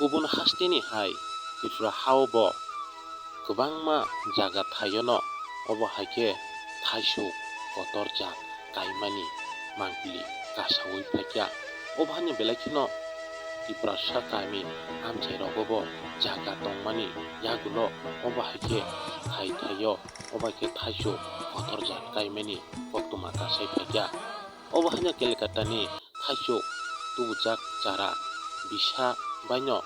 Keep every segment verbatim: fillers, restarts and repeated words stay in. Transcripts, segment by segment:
Kubun hasteni hai Tripura hao bo kwbangma jaga thaio no obo hai khe thaisuk kotor jat kaimani mangpili kasaui phaikha. Obo haino belai kheno Tiprasa kami amchai rogo bo jaga tongmani yagulo obo hai khe thai thaio obo hai khe thaisuk kotor jat kaimani koktwma kasai phaikha. Obo haino Kolkata ni thaisuk tubujak chara bisa baino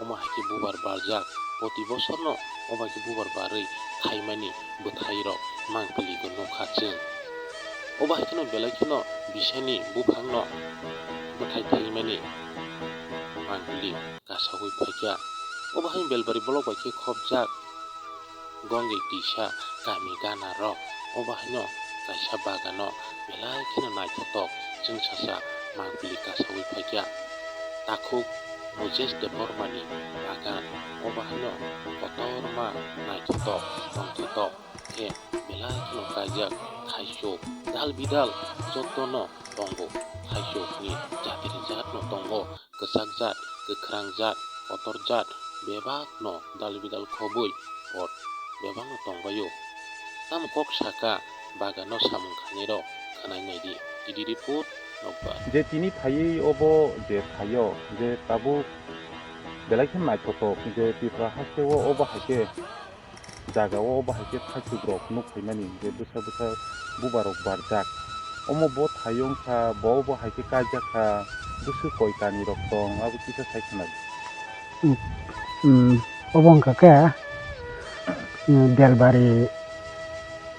omo hai khe bubar barjak, poti bosorno omo hai khe bubar barwi khaimani bwthairok mangpili bo nukha chwng. Obo hai kheno belai kheno bisani buphangno bwthai phaimani mangpili kasaui phaikha. Obo hai Belbari block bai khe khopjak Gongri tisa kami gana rok. Obo haino kaisa bagano belai kheno naithotok chwngsacha mangpili kasaui phaikha. Takhuk Mojes Debbarmani bagan obo haino kotorma naithotok tongthotok khe belai kheno kaijak thaisuk dal bidal jotono tongo. Thaisukni jati jatno tongo. Kwchak jat, kwkhrang jat, kotor jat bebakno dal bidal khobwi pot bebakno tongbaio. Tamo kok saka bagano samung khainairok khwnai naidi. T D report, Nokbar. Je tini phaiwi obo je thaio, je tabuk belai khe naithotok, je Tripura hasteo obo hai khe jaga o bahai khe thaisuk rok nuk phaimani je bwsa bwsa bubar rok barjak. Omo bo thai wng kha, bo bo hai khe kaijak kha, bwswk koi kani rok tong, abo kisa sai khna di. Hmm, hmm, obo wngkha khe, hmm, Belbari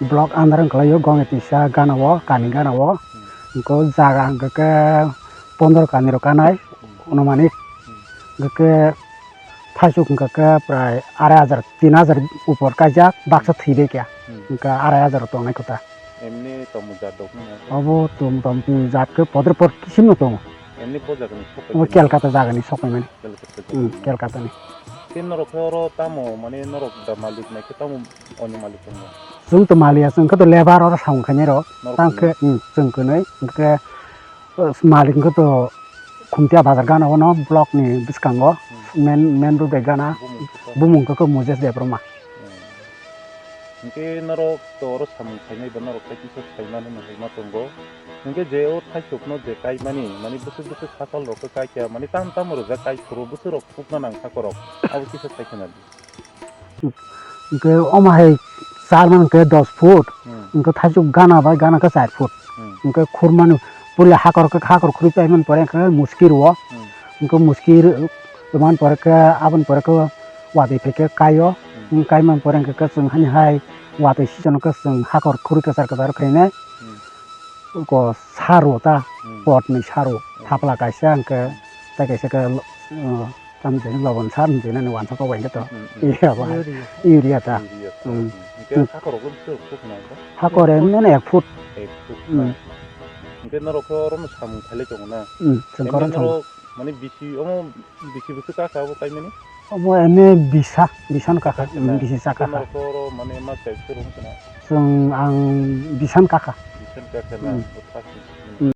block under wngkha lai o, Gongri tisa gana o, kani gana o. Hmm. Wngkha o jaga wngkha khe pondro kani rok kanai, hmm, onumani. Hmm. Wngkha khe thaisuk wngkha khe prai arai hajar, tin hajar upor kaijak, baksa, hmm, thwi bai kha. Hmm. Wngkha arai hajar tongnai kotha. Emni tongmung jat rok wngya khe? Obo tom tom jat khe podre pod kisim no tongo. Emni bo jaga ni sok obo paimani? Kolkata jaga ni sok paimani. Kolkata jaga ni. Hmm, Kolkata ni. Tei norok khe oro tamo, mane norok da malik nai khe tamo oni malik tongo? Chwng to malik ya, chwng khe to lebar oro samung khainai rok. Norok tang khe, hmm, chwng kwnwi, hwnkhe, Malik wngkha to Khumtia bazar gana o no block ni bwskango, hmm, main, main road bai gana. Bumung khe to? Bumung wngkha khe Mojes Debbarma. Hmm. Hwnkhe norok to oro samung khainai ba norok tei kisa sai mani no hai ma tongo. Hwnkhe je o thaisuk no je kai mani, mani bwswk bwswk sakal rok khe kai kha, mani tam tam rwjak kai phuru bwswk rok khukna nang sakorok. Abo kisa sai khna di. Hwnkhe omo hai char man khe dos foot, hmm, hwnkhe thaisuk gana bai gana khe char foot. Hmm. Hwnkhe khurmani puila hakor khe hakor khurui paimani pore hwnkhe muski rwo. Hmm. Hwnkhe muski rw-, rwmani pore khe aboni pore khe watwi phai khe kaio. Hmm. Hwnkhe kaimani pore hwnkhe khe chwng hani hai watwi sisono khe chwng hakor khurui kwchar kwchar khainai. Hmm. Oko saro ta, hmm, pot ni saro, hmm, thapla kaisa hwnkhe, hmm, tei kaisa khe, uh, tamo jani lobon sar hinwi nani wansa kok bai khe to. Hmm, hmm. Iya ba. Urea. Urea ta. Urea ta. Hmm. Hmm. Hwnkhe, hmm, hakor rok bwswk khuk nai ba? Hakor emni no ek foot. Ek foot, hmm, na. Hwnkhe norok khe oro no samung khailai tongo na? Hmm, chwng khe oro emni samung. Norok mane bisi omo bisi bwswk kakha abo kaimani? Omo emni bisa, bisa no kakha, bisa kakha na? Hmm, bisa kakha. Hwnkhe norok khe oro mane ma chai bwswk rung kana? Chwng ang bisa no kakha. Bisa no kakha na? Hmm. First ni.